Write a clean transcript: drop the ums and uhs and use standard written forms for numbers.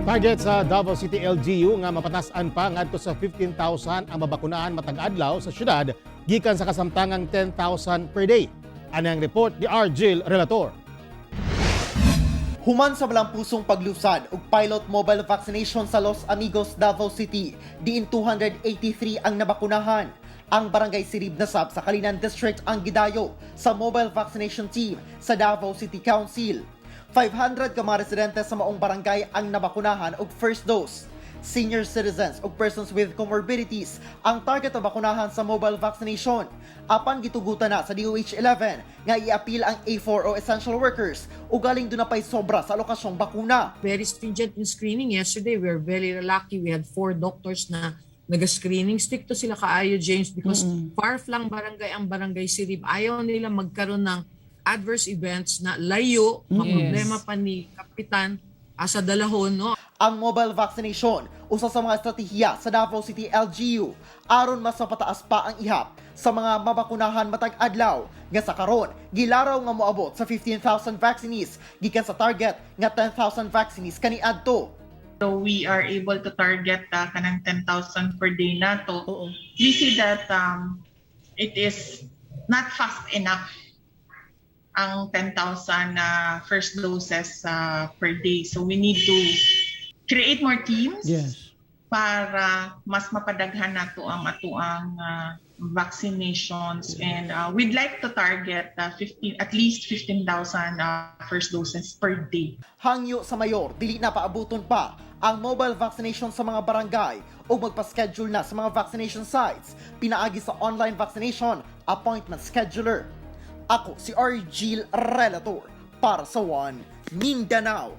Target sa Davao City LGU nga mapatasan pa ngadto sa 15,000 ang mabakunahan matag adlaw sa syudad gikan sa kasamtangang 10,000 per day. Ani ang report ni Argil Relator. Human sa malampusong paglusad og pilot mobile vaccination sa Los Amigos, Davao City, diin 283 ang nabakunahan. Ang Barangay Sirib na sab sa Calinan District ang gidayo sa mobile vaccination team sa Davao City Council. 500 ka mga residente sa maong barangay ang nabakunahan og first dose. Senior citizens ug persons with comorbidities ang target na bakunahan sa mobile vaccination. Apan gitugutan na sa DOH 11 nga iapil ang A4 o essential workers ug galing duna pay sobra sa alokasyong bakuna. Very stringent in screening. Yesterday, we were very lucky. We had four doctors na nag-screening. Strikto sila kaayo, James, because far-flung barangay ang Barangay Sirib. Ayaw nila magkaroon ng adverse events na layo, maproblema pa ni Kapitan asa dalahon, no? Ang mobile vaccination usa sa mga estratehiya sa Davao City LGU aron mas mapataas pa ang ihap sa mga mabakunahan matag adlaw nga sa karon gilaraw nga moabot sa 15,000 vaccinees gikan sa target nga 10,000 vaccinees kaniadto. So we are able to target kanang 10,000 per day nato. We see that it is not fast enough ang 10,000 na first doses per day. So we need to create more teams para mas mapadaghan nato ang atoang vaccinations and we'd like to target 15 at least 15,000 first doses per day. Hangyo sa mayor, dili na paabuton pa ang mobile vaccination sa mga barangay o magpa-schedule na sa mga vaccination sites pinaagi sa online vaccination appointment scheduler. Ako si Argil Relator para sa One Mindanao.